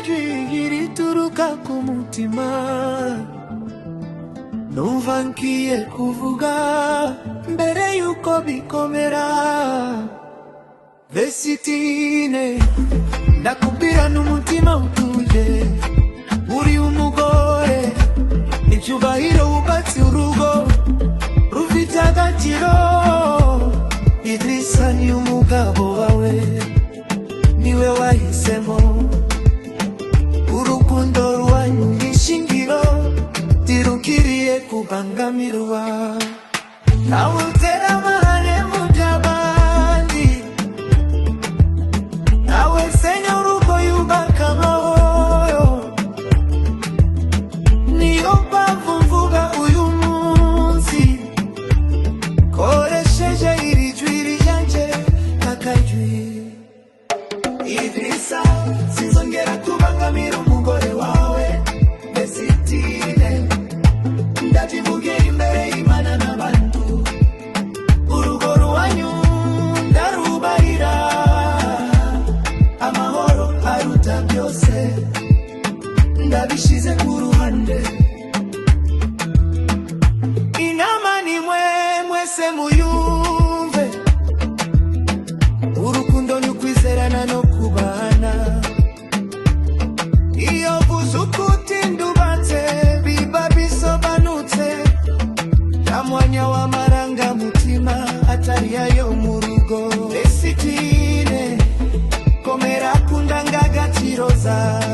Ijwi rituruka ku mutima, numva ngiye kuvuga mbere yuko bikomera. Vesitine, ndakubwira n'umutima utuje, uri umugore icyubahiro, wubatse urugo rufite agaciro. Idrisa ni umugabo wawe, niwe wahisemo. Urukundo rwanyu ni ishingiro ntirukiriye kubangamirwa. Ntawe utera amahane mu by'abandi, ntawe senya urugo, yubaka amahoro. Niyo mpamvu mvuga uyu munsi, koresheje iri jwi ryanjye nk'akajwi. Idrisa, sinzongera kubangamira umugore wawe Vesitine. Ndabivugira imbere y'Imana n'abantu, urugo rwanyu ndarubahira. Amahoro aruta byose, ndabishize ku ruhande. Inama ni mwe mwese muyumve: urukundo ni ukwizerana no kubana. Iyo uvuze ukuti "ndubatse", biba bisobanutse. Nta mwanya w'amarangamutima atari ayo mu rugo. Vesitine, komera ku ndangagaciro zawe.